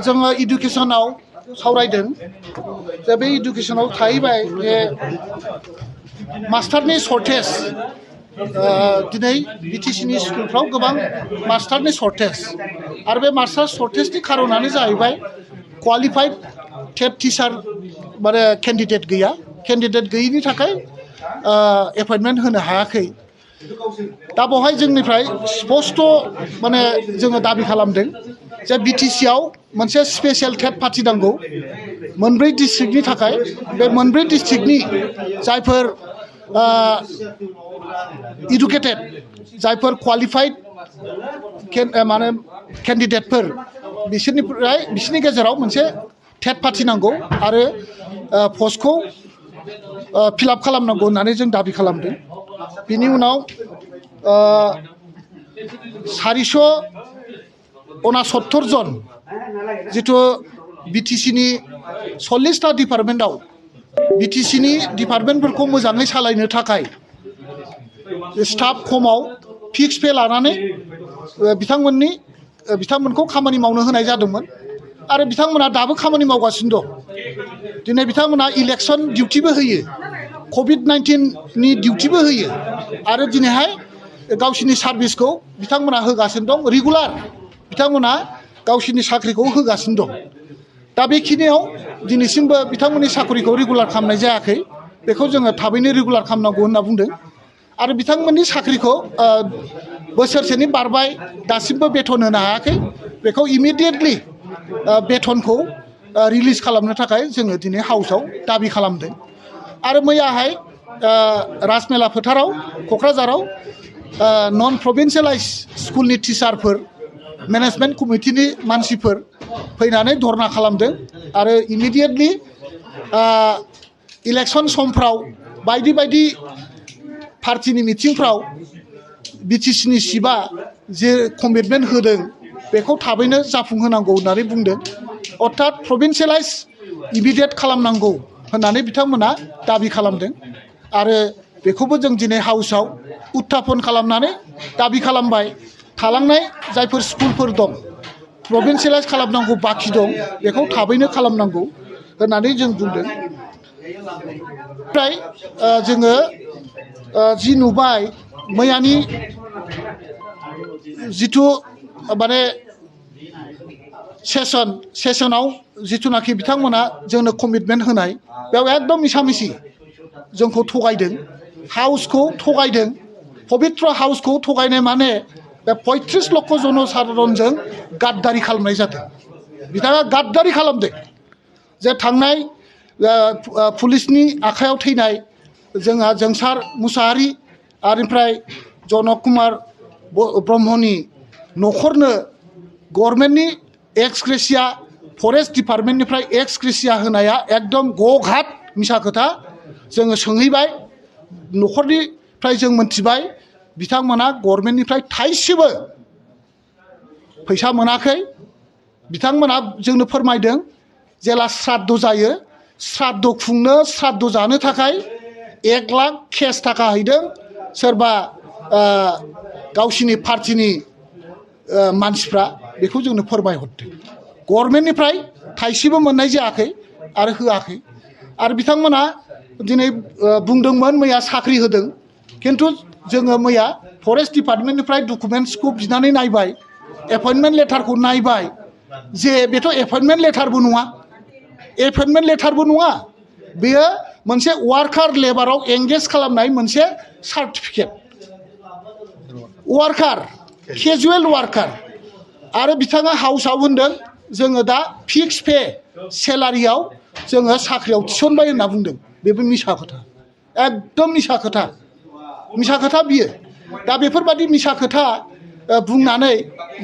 जोङो इडुकेसनाव सावरायदों जे बे इडुकेसनाव थाहैबाय जे मास्टारनि सर्टेज दिनै बिटिसिनि स्कुलफ्राव गोबां मास्टारनि सर्टेज आरो बे मास्टार सर्टेजनि खारनानो जाहैबाय क्वालिफाइड टेट टिचार माने केन्डिडेट गैया केन्डिडेट गैयिनि थाखाय एपइन्टमेन्ट होनो हायाखै दा बेवहाय जोंनिफ्राय स्पष्ट माने जोङो दाबि खालामदों जे बिटिसिआव मोनसे स्पेशल टेट पार्टि नांगौ मोनब्रै डिस्ट्रिक्टनि थाखाय बे मोनब्रै डिस्ट्रिक्टनि जायफोर इडुकेटेड जायफोर क्वालिफाइड माने केन्डिडेटफोर बिसोरनि गेजेराव मोनसे टेट पार्टि नांगौ आरो पस्टखौ फिलआप खालामनांगौ होननानै जों दाबि खालामदों बिनि उनाव 469 जन जिथु बिटिसिनि 40टा डिपार्टमेन्टआव बिटिसिनि डिपार्टमेन्टफोरखौ मोजाङै सालायनो थाखाय स्टाफ खमाव फिक्स पे लानानै बिथांमोनखौ खामानि मावनो होनाय जादोंमोन आरो बिथांमोना दाबो खामानि मावगासिनो दं दिनै बिथांमोना इलेक्सन डिउटिबो होयो COVID-19नि डिउटिबो होयो आरो दिनैहाय गावसिनि सार्भिसखौ बिथांमोना होगासिनो दं रेगुलार बिथांमोना गावसिनि साख्रिखौ होगासिनो दं दा बेखिनियाव दिनैसिमबो बिथांमोननि साख्रिखौ रेगुलार खालामनाय जायाखै बेखौ जोङो थाबैनो रेगुलार खालामनांगौ होनना बुंदों आरो बिथांमोननि साख्रिखौ बोसोरसेनि बारबाय दासिमबो बेथन होनो हायाखै बेखौ इमिडियेटलि बेथनखौ रिलिज खालामनो थाखाय जोङो दिनै हाउसआव दाबि खालामदों आरो मैयाहाय राजमेला फोथाराव क'क्राझाराव नन प्रभिन्सियेलाइज स्कुलनि टिचारफोर मेनेजमेन्ट कमिटिनि मानसिफोर फैनानै धरना खालामदों आरो इमिडियेटलि इलेक्सन समफ्राव बायदि बायदि पार्टिनि मिटिंफ्राव बिटिसिनि चिफआ जे कमिटमेन्ट होदों बेखौ थाबैनो जाफुंहोनांगौ होननानै बुंदों अर्थात प्रभिन्सियेलाइज इमिडियेट खालामनांगौ होननानै बिथांमोना दाबि खालामदों आरो बेखौबो जों दिनै हाउसआव उत्थापन खालामनानै दाबि खालामबाय थालांनाय जायफोर स्कुलफोर दं प्रभिन्सियेलाइज खालामनांगौ बाखि दं बेखौ थाबैनो खालामनांगौ होननानै जों बुंदों ओमफ्राय जोङो जि नुबाय मैयानि जिथु माने सेसनाव जिथुनाखि बिथांमोना जोंनो कमिटमेन्ट होनाय बेयाव एकदम मिसामिसि जोंखौ थगायदों हाउसखौ थगायदों पबित्र हाउसखौ थगायनाय माने बे 35 लक्ष जनसाधारनजों गाद्दारि खालामनाय जादों बिथाङा गाद्दारि खालामदों जे थांनाय पुलिसनि आखायाव थैनाय जोंहा जोंसार मुसाहारि आरो जनक कुमार ब्रह्मनि न'खरनो गभर्नमेन्टनि एक्स ग्रेसिया फरेस्ट डिपार्टमेन्टनिफ्राय एक्स ग्रेसिया होनाया एकदम गघात मिसा खोथा जोङो सोंहैबाय न'खरनिफ्राय जों मोनथिबाय बिथांमोना गभर्नमेन्टनिफ्राय थाइसेबो फैसा मोनाखै बिथांमोना जोंनो फोरमायदों जेला श्राद्ध जायो श्राद्ध खुंनो श्राद्ध जानो थाखाय 1 लाख केस थाखा हैदों सोरबा गावसिनि पार्टिनि मानसिफ्रा बेखौ जोंनो फोरमायहरदों गभर्नमेन्टनिफ्राय थाइसेबो मोननाय जायाखै आरो होआखै आरो बिथांमोना दिनै बुंदोंमोन मैया साख्रि होदों किन्तु जोङो मैया फरेस्ट डिपार्टमेन्टनिफ्राय डकुमेन्ट्सखौ बिनानै नायबाय एपइन्टमेन्ट लेटारखौ नायबाय जे बेथ' एपइन्टमेन्ट लेटारबो नङा बेयो मोनसे वार्कार लेबाराव एंगेज खालामनाय मोनसे सार्टिफिकेट वार्कार केजुवेल वार्कार आरो बिथाङा हाउसआव होनदों जोङो दा फिक्स पे सेलारियाव जोङो साख्रियाव थिसनबाय होनना बुंदों बेबो मिसा खोथा एकदम मिसा खोथा बियो दा बेफोरबायदि मिसा खोथा बुंनानै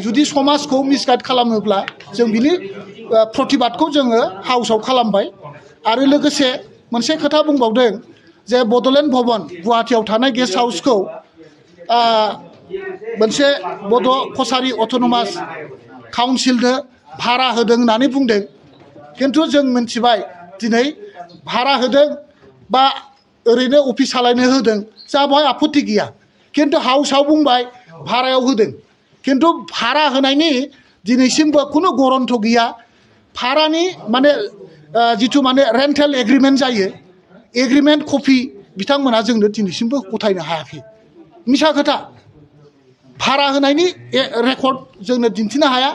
जुदि समाजखौ मिसगाइड खालामोब्ला जों बिनि प्रतिबादखौ जोङो हाउसआव खालामबाय आरो लोगोसे मोनसे खोथा बुंबावदों जे बड'लेण्ड भवन गुवाहाटीयाव थानाय गेस्ट हाउसखौ मोनसे बड' कसारि अट'नमास काउन्सिलनो भारा होदों होननानै बुंदों किन्तु जों मिथिबाय दिनै भारा होदों बा ओरैनो अफिस सालायनो होदों जा बेवहाय आपत्ति गैया किन्तु हाउसआव बुंबाय भारायाव होदों किन्तु भारा होनायनि दिनैसिमबो खुनु गरन्थ गैया भारानि माने जिथु माने रेन्टेल एग्रिमेन्ट जायो एग्रिमेन्ट कपि बिथांमोना जोंनो दिनैसिमबो गथायनो हायाखै मिसा खोथा भारा होनायनि रेकर्ड जोंनो दिन्थिनो हाया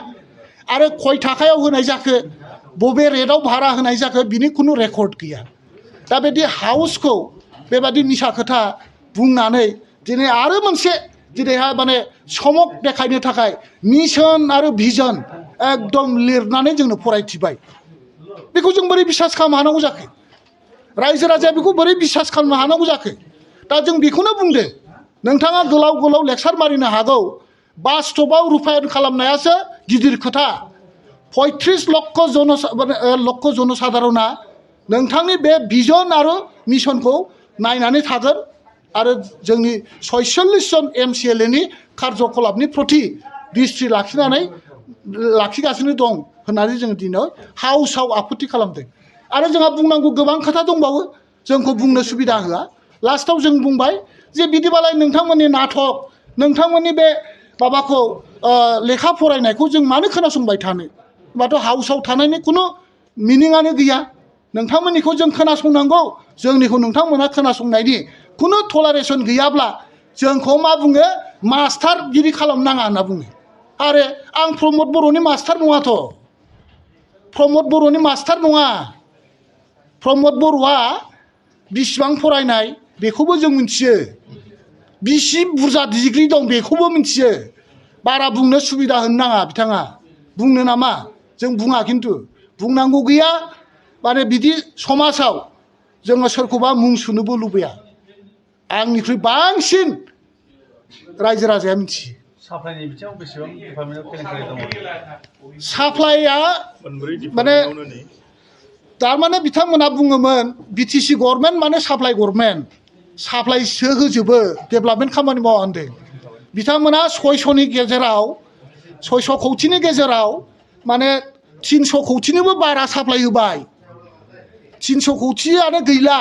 आरो खय थाखायाव होनाय जाखो बबे रेटआव भारा होनाय जाखो बिनि खुनु रेकर्ड गैया दा बेदि हाउसखौ बेबादि मिसा खोथा बुंनानै दिनै आरो मोनसे दिनैहाय माने समक देखायनो थाखाय मिशन आरो भिजन एकदम लिरनानै जोंनो फरायथिबाय बेखौ जों बोरै बिसास खालामनो हानांगौ जाखो रायजो राजाया बेखौ बोरै बिसास खालामनो हानांगौ जाखो दा जों बेखौनो बुंदो नोंथाङा गोलाव गोलाव लेक्सार मारिनो हागौ बास्तबाव रुपायन खालामनायासो गिदिर खोथा 35 लक्ष जनसाधारणा नोंथांनि बे भिजन आरो मिशनखौ नायनानै थागोन आरो जोंनि 46 जन MCLA नि कार्यकलापनि प्रति दृष्टि लाखिगासिनो दं होननानै जों दिनै हाउसआव आपत्ति खालामदों आरो जोंहा बुंनांगौ गोबां खोथा दंबावो जोंखौ बुंनो सुबिदा होआ लास्टआव जों बुंबाय जे बिदिबालाय नोंथांमोननि नाटक नोंथांमोननि बे माबाखौ लेखा फरायनायखौ जों मानो खोनासंबाय थानो होनबाथ' हाउसआव थानायनि खुनु मिनिङानो गैया नोंथांमोननिखौ जों खोनासंनांगौ जोंनिखौ नोंथांमोना खोनासंनायनि खुनु टलारेसन गैयाब्ला जोंखौ मा बुङो मास्टारगिरि खालामनाङा होनना बुङो आरो आं प्रमद बर'नि मास्टार नङाथ' प्रमद बर'नि मास्टार नङा प्रमद बर'आ बिसिबां फरायनाय बेखौबो जों मिथियो बिसि बुरजा डिग्री दं बेखौबो मिथियो बारा बुंनो सुबिदा होनो नाङा बिथाङा बुंनो नामा जों बुङा खिन्थु बुंनांगौ गैया माने बिदि समाजाव जोङो सोरखौबा मुं सुनोबो लुबैया आंनिख्रुइ बांसिन रायजो राजाया मिथियो साप्लाइनि बिथिङाव बेसेबां डिपार्टमेन्टआव केलेंकारि दङ साप्लाइआ माने थारमाने बिथांमोना बुङोमोन BTC गभर्नमेन्ट माने साप्लाइ गभर्नमेन्ट साप्लाइसो होजोबो डेभेलपमेन्ट खामानि मावा होनदों बिथांमोना 600नि गेजेराव 600 कौटिनि गेजेराव माने 300 कौटिनिबो बारा साप्लाइ होबाय 300 कौटियानो गैला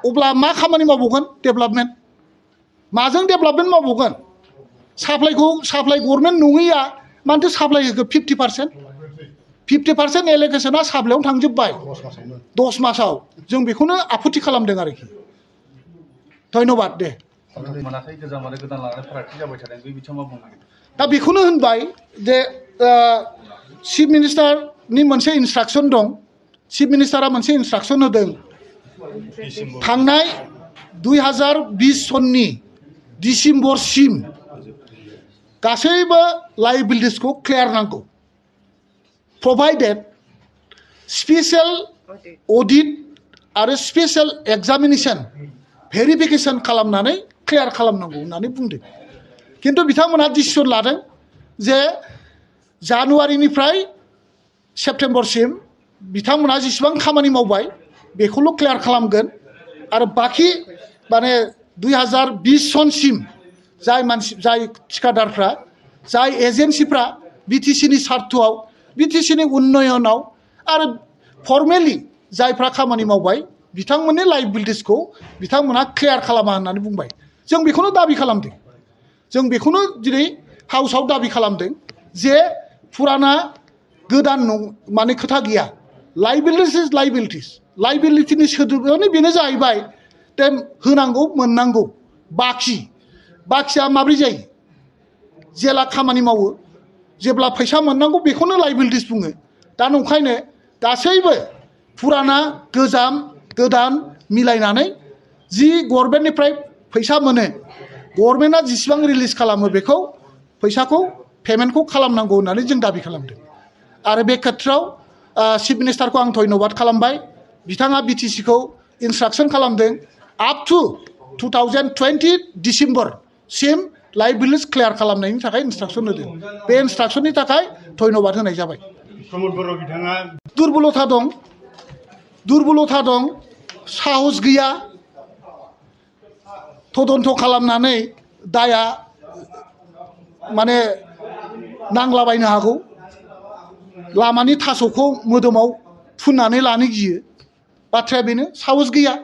अब्ला मा खामानि मावबावगोन डेभेलपमेन्ट माजों डेभेलपमेन्ट मावबावगोन साप्लाइ गभर्नमेन्ट नङैया मानोथो साप्लाइ होखो 50% एलोकेसना साप्लाइआवनो थांजोबबाय 10 मासाव जों बेखौनो आपत्ति खालामदों आरोखि धन्यबाद दे मोनाखै गोजाम आरो गोदान लानानै फारागथि जाबाय थादों बे बिथिङाव मा बुंनो दा बेखौनो होनबाय जे चिफ मिनिस्टारनि मोनसे इन्सट्राक्सन दं चिफ मिनिस्टारा मोनसे इन्सट्राक्सन होदों थांनाय 2020 सननि डिसेम्बरसिम गासैबो लायबिलिटिसखौ क्लियार नांगौ provided special audit आरो स्पेशल एग्जामिनेशन भेरिफिकेशन खालामनानै क्लियार खालामनांगौ होननानै बुंदों किन्तु बिथांमोना डिसिसन लादों जे जानुवारिनिफ्राय सेप्तेम्बरसिम बिथांमोना जेसेबां खामानि मावबाय बेखौल' क्लियार खालामगोन आरो बाखि माने 2020 सनसिम जाय थिकादारफ्रा जाय एजेन्सिफ्रा BTCनि सार्थआव BTCनि उन्नयनाव आरो फर्मेलि जायफ्रा खामानि मावबाय बिथांमोननि लायबिलिटिसखौ बिथांमोना क्लियार खालामा होननानै बुंबाय जों बेखौनो दाबि खालामदों जों बेखौनो दिनै हाउसआव दाबि खालामदों जे फुराना गोदान माने खोथा गैया लायबिलिटिनि सोदोबानो बेनो जाहैबाय दे होनांगौ मोननांगौ बाखिया माब्रै जायो जेला खामानि मावो जेब्ला फैसा मोननांगौ बेखौनो लायबिलिटिस बुङो दा नंखायनो गासैबो फुराना गोदान मिलायनानै जि गभर्नमेन्टनिफ्राय फैसा मोनो गभर्नमेन्टआ जेसेबां रिलिज खालामो बेखौ फैसाखौ पेमेन्टखौ खालामनांगौ होननानै जों दाबि खालामदों आरो बे खेत्रआव चिफ मिनिस्टारखौ आं धन्यबाद खालामबाय बिथाङा BTCखौ इन्सट्राक्सन खालामदों आप टु 2020 डिसेम्बरसिम लायबिलिटिस क्लियार खालामनायनि थाखाय इन्सट्राक्सन होदों बे इन्सट्राक्सननि थाखाय धन्यबाद होनाय जाबाय प्रमद बर' बिथाङा दुरबलथा दं साहस गैया तदन्त खालामनानै दाया माने नांलाबायनो हागौ लामानि थास'खौ मोदोमाव फुननानै लानो गियो बाथ्राया बेनो साहस गैया